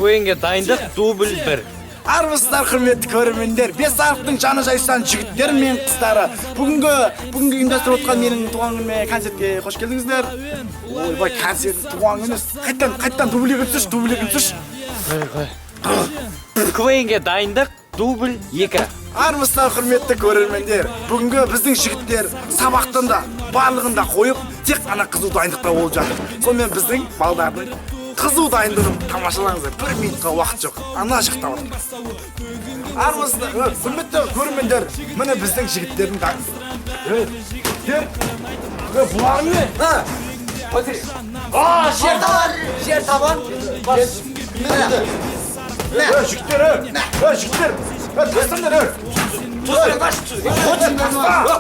КВН-ге дайындық, дубль 1. Армысыздар, құрметті көрермендер! Бес арықтың жаны жайсан жігіттері мен қыздары. Бүгінгі ұйымдастырып отқан менің туған күніме концертке қош келдіңіздер. Ойбай, концерт, туған күні. Қайттан, қайттан, дубль 2 түсірші, дубль 2 түсірші. КВН-ге дайындық, дубль 2. Армысыздар, құрметті көрермендер! Бүгінгі біздің жігіттер сабақтан да, барлығын да қойып, тек қана қызу дайындықта болып жатыр. Сонымен, біздің балдардың қызу дайындығын тамашалаңыздар. Бір минутқа уақыт жоқ. Ана жақта отыр. Армысыздар, құрметті көрермендер, міне, біздің жігіттердің дайындығы. Ей, жігіттер, ей, бұлар не? А, жер табан, жер табан. Ей, жігіттер, ей, ей, жігіттер, ей, тастаңдар, ей.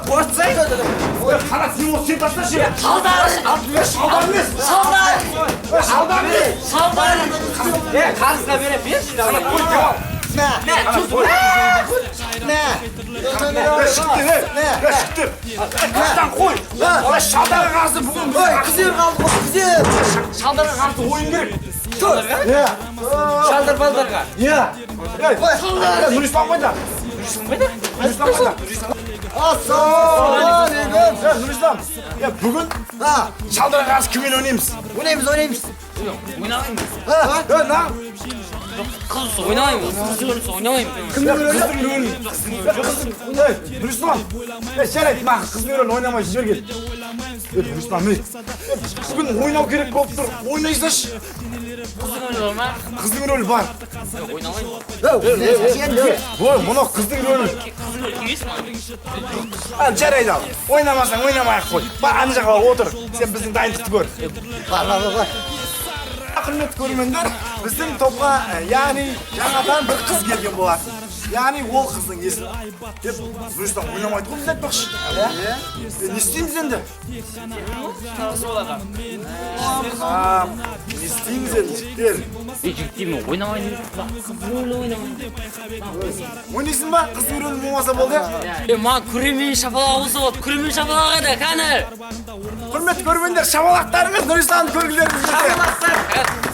Қорытсай. Ей, Қанат, сен осы, сен тасташы. Шалдар. Ей, шалдар емес. Шалдар. Ей, шалдар емес. Шалдар. Е, қарызға берем, берші. Қанат, қой, демал. Мә, Қанат, қой. мә. Ей, жігіттер, ей, ей, жігіттер, тастан, қой. Ей, шалдарға қарсы бүгін біз Ой, күзер қалды ғой, күзер. Шалдарға қарсы ойын керек. Иә. Шалдар балдарға. Иә. Ей, ей, Нұрислам қайда? Нұрислам қайда? Ассалаумағалейкум. Ей, Нұрислам, е, бүгін Ha, шалдарға қарсы кіммен ойнаймыз? ойнаймыз, ойнаймыз. Ойнамаймын. Ей, на. Қыз ойнамаймын. Қыз көрінсе ойнамаймын. Кімнің рөлі? Қыздың рөлін. Қыздың, ей, Нұрислам. Ей, жарайды, маған қыздың рөлін ойнамай жіберген. Ей, Нұрислам, ей. Бүгін ойнау керек болып тұр. Ойнай салшы. Қыздың рөлі бар ма? Қыздың рөлі бар. Ойнамаймын. Сен Ой, мынау қыздың рөлі. Қыздың рөлі емес маған. А, жарайды, ал. Ойнамасаң, ойнамай ақ қой. Бар, ана жаққа бар, отыр. Сен біздің дайындықты көр. Бар, бар, бар. Құрметті көрермендер, біздің топқа, яғни жаңадан бір қыз келген болатын. Яғни ол қыздың есімі деп, Нұрислам ойнамайды ғой біз айтпақшы. Е, не істейміз енді? А, не істейміз енді, жігіттер? Е, жігіттер, мен ойнамаймын. Қыздың рөлі ойнамаймын. Ойнайсың ба? Қыздың рөлі болмаса болды, иә? Е, маған күремен шапалақ болса болады. Күремен шапалақ қайда? Кәні. Құрметті көрермендер, шапалақтарыңыз Нұрисламды көргілеріңіз келсе.